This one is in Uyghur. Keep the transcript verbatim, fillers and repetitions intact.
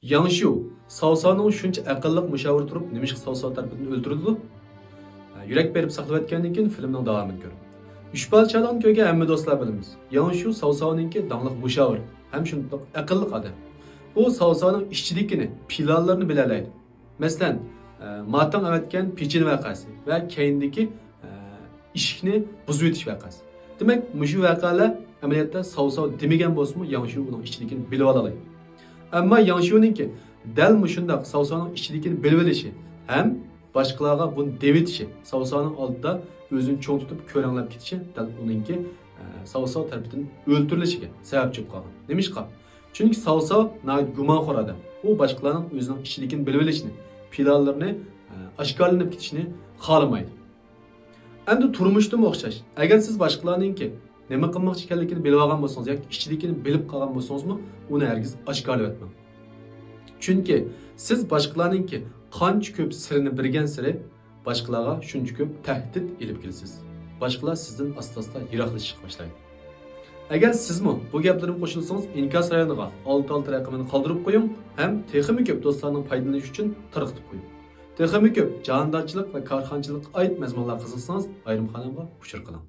ياڭشيۇ، ساۋساۋنىڭ شۇنچە ئەقىللىق مۇشاۋىرى تۇرۇپ، نېمىشقا ساۋساۋ تەرىپىدىن ئۆلتۈرۈلىدۇ؟ ھە، يۈرەك بېرىپ ساقلىۋەتكەندىن كېيىن فىلىمنىڭ داۋامىنى كۆرۈڭ. ئۈچ بالىچالىقنى كۆرگەن ھەممە دوستلار بىلىمىز. ياڭشيۇ ساۋساۋنىڭكى داڭلىق مۇشاۋىر ھەم شۇنداق ئەقىللىق ئادەم. ئۇ ساۋساۋنىڭ ئىچىدىكىنى، پىلانلىرىنى بىلەلەيدۇ. مەسىلەن، ئە، ماتاڭ ئەۋەتكەن پېچىن ۋەقەسى ۋە كەينىدىكى، ئە، ئىشىكنى بۇزۇۋېتىش ۋەقەسى. دېمەك، مۇشۇ ۋەقەلەر ئەمەلىيەتتە ساۋساۋ دېمىگەن بولسىمۇ، ياڭشيۇ ئۇنىڭ ئىچىدىكىنى بىلىۋالالايدۇ. ئەمما ياڭشيۇنىڭكى دەل مۇشۇنداق ساۋساۋنىڭ ئىچىدىكىنى بىلىۋېلىشى ھەم باشقىلارغا بۇنى دېۋېتىشى، ساۋساۋنىڭ ئالدىدا ئۆزىنى چوڭ تۇتۇپ كۆرەڭلەپ كېتىشى دەل ئۇنىڭكى، ئە، ساۋساۋ تەرىپىدىن ئۆلتۈرۈلۈشىگە سەۋەبچى بولۇپ قالغان. نېمىشقا؟ چۈنكى ساۋساۋ ناھايىتى گۇمانخور ئادەم. ئۇ باشقىلارنىڭ ئۆزىنىڭ ئىچىدىكىنى بىلىۋېلىشىنى، پىلانلىرىنى، ئە، ئاشكارىلىنىپ كېتىشىنى خالىمايدۇ. ئەمدى تۇرمۇشتىمۇ ئوخشاش. ئەگەر سىز باشقىلارنىڭكى نېمە قىلماقچى ئىكەنلىكىنى بىلىۋالغان بولسىڭىز ياكى ئىچىدىكىنى بىلىپ قالغان بولسىڭىزمۇ، ئۇنى ھەرگىز ئاشكارىلىۋەتمەڭ. چۈنكى سىز باشقىلارنىڭكى قانچە كۆپ سىرىنى بىلگەنسېرى، باشقىلارغا شۇنچە كۆپ تەھدىت ئېلىپ كېلىسىز. باشقىلار سىزدىن ئاستا-ئاستا يىراقلىشىشقا باشلايدۇ. ئەگەر سىزمۇ بۇ گەپلىرىمگە قوشۇلسىڭىز، ئىنكاس رايونىغا ئالتە ئالتە رەقىمىنى قالدۇرۇپ قويۇڭ ھەم تېخىمۇ كۆپ دوستلارنىڭ پايدىلىنىشى ئۈچۈن تارقىتىپ قويۇڭ. تېخىمۇ كۆپ جاھاندارچىلىق ۋە كارخانىچىلىققا ئائىت مەزمۇنلارغا قىزىقسىڭىز، ئايرىم خانىمغا ئۇچۇر قىلىڭ.